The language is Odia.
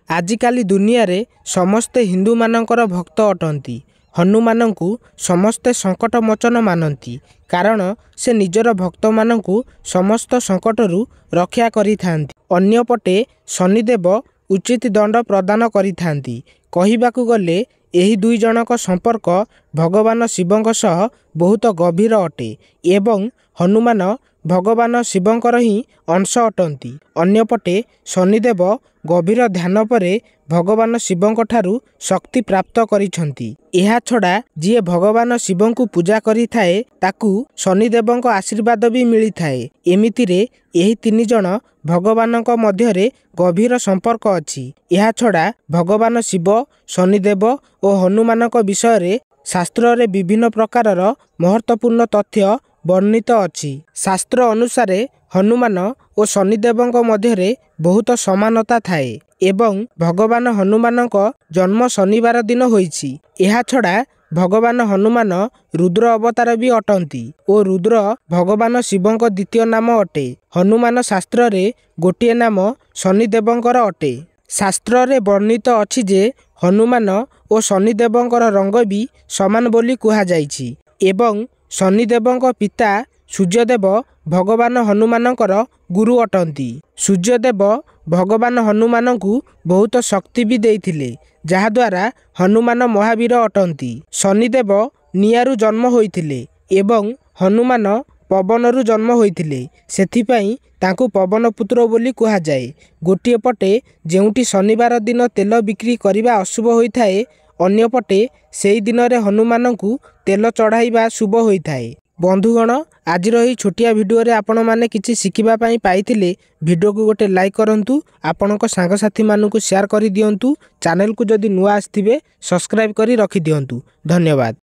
ଆଜିକାଲି ଦୁନିଆରେ ସମସ୍ତେ ହିନ୍ଦୁମାନଙ୍କର ଭକ୍ତ ଅଟନ୍ତି। ହନୁମାନଙ୍କୁ ସମସ୍ତେ ସଙ୍କଟ ମୋଚନ ମାନନ୍ତି, କାରଣ ସେ ନିଜର ଭକ୍ତମାନଙ୍କୁ ସମସ୍ତ ସଙ୍କଟରୁ ରକ୍ଷା କରିଥାନ୍ତି। ଅନ୍ୟପଟେ ଶନିଦେବ ଉଚିତ ଦଣ୍ଡ ପ୍ରଦାନ କରିଥାନ୍ତି। କହିବାକୁ ଗଲେ ଏହି ଦୁଇ ଜଣଙ୍କ ସମ୍ପର୍କ ଭଗବାନ ଶିବଙ୍କ ସହ ବହୁତ ଗଭୀର ଅଟେ ଏବଂ ହନୁମାନ ଭଗବାନ ଶିବଙ୍କର ହିଁ ଅଂଶ ଅଟନ୍ତି। ଅନ୍ୟପଟେ ଶନିଦେବ ଗଭୀର ଧ୍ୟାନ ପରେ ଭଗବାନ ଶିବଙ୍କ ଠାରୁ ଶକ୍ତି ପ୍ରାପ୍ତ କରିଛନ୍ତି। ଏହା ଛଡା ଯିଏ ଭଗବାନ ଶିବଙ୍କୁ ପୂଜା କରିଥାଏ ତାକୁ ଶନିଦେବଙ୍କ ଆଶୀର୍ବାଦ ବି ମିଳିଥାଏ। ଏମିତିରେ ଏହି ତିନି ଜଣ ଭଗବାନଙ୍କ ମଧ୍ୟରେ ଗଭୀର ସମ୍ପର୍କ ଅଛି। ଏହା ଛଡା ଭଗବାନ ଶିବ, ଶନିଦେବ ଓ ହନୁମାନଙ୍କ ବିଷୟରେ ଶାସ୍ତ୍ରରେ ବିଭିନ୍ନ ପ୍ରକାରର ମହତ୍ତ୍ୱପୂର୍ଣ୍ଣ ତଥ୍ୟ ବର୍ଣ୍ଣିତ ଅଛି। ଶାସ୍ତ୍ର ଅନୁସାରେ ହନୁମାନ ଓ ଶନିଦେବଙ୍କ ମଧ୍ୟରେ ବହୁତ ସମାନତା ଥାଏ ଏବଂ ଭଗବାନ ହନୁମାନଙ୍କ ଜନ୍ମ ଶନିବାର ଦିନ ହୋଇଛି। ଏହା ଛଡା ଭଗବାନ ହନୁମାନ ରୁଦ୍ର ଅବତାର ବି ଅଟନ୍ତି ଓ ରୁଦ୍ର ଭଗବାନ ଶିବଙ୍କ ଦ୍ୱିତୀୟ ନାମ ଅଟେ। ହନୁମାନ ଶାସ୍ତ୍ରରେ ଗୋଟିଏ ନାମ ଶନିଦେବଙ୍କର ଅଟେ। ଶାସ୍ତ୍ରରେ ବର୍ଣ୍ଣିତ ଅଛି ଯେ ହନୁମାନ ଓ ଶନିଦେବଙ୍କର ରଙ୍ଗ ବି ସମାନ ବୋଲି କୁହାଯାଇଛି ଏବଂ ଶନିଦେବଙ୍କ ପିତା ସୂର୍ଯ୍ୟଦେବ ଭଗବାନ ହନୁମାନଙ୍କର ଗୁରୁ ଅଟନ୍ତି। ସୂର୍ଯ୍ୟଦେବ ଭଗବାନ ହନୁମାନଙ୍କୁ ବହୁତ ଶକ୍ତି ବି ଦେଇଥିଲେ, ଯାହାଦ୍ୱାରା ହନୁମାନ ମହାବୀର ଅଟନ୍ତି। ଶନିଦେବ ନିଆଁରୁ ଜନ୍ମ ହୋଇଥିଲେ ଏବଂ ହନୁମାନ ପବନରୁ ଜନ୍ମ ହୋଇଥିଲେ, ସେଥିପାଇଁ ତାଙ୍କୁ ପବନ ପୁତ୍ର ବୋଲି କୁହାଯାଏ। ଗୋଟିଏ ପଟେ ଯେଉଁଠି ଶନିବାର ଦିନ ତେଲ ବିକ୍ରି କରିବା ଅଶୁଭ ହୋଇଥାଏ, ଅନ୍ୟପଟେ ସେହି ଦିନରେ ହନୁମାନଙ୍କୁ ତେଲ ଚଢ଼ାଇବା ଶୁଭ ହୋଇଥାଏ। ବନ୍ଧୁଗଣ, ଆଜିର ଏହି ଛୋଟିଆ ଭିଡ଼ିଓରେ ଆପଣମାନେ କିଛି ଶିଖିବା ପାଇଁ ପାଇଥିଲେ ଭିଡ଼ିଓକୁ ଗୋଟେ ଲାଇକ୍ କରନ୍ତୁ, ଆପଣଙ୍କ ସାଙ୍ଗସାଥିମାନଙ୍କୁ ସେୟାର କରିଦିଅନ୍ତୁ। ଚ୍ୟାନେଲକୁ ଯଦି ନୂଆ ଆସିଥିବେ ସବସ୍କ୍ରାଇବ୍ କରି ରଖିଦିଅନ୍ତୁ। ଧନ୍ୟବାଦ।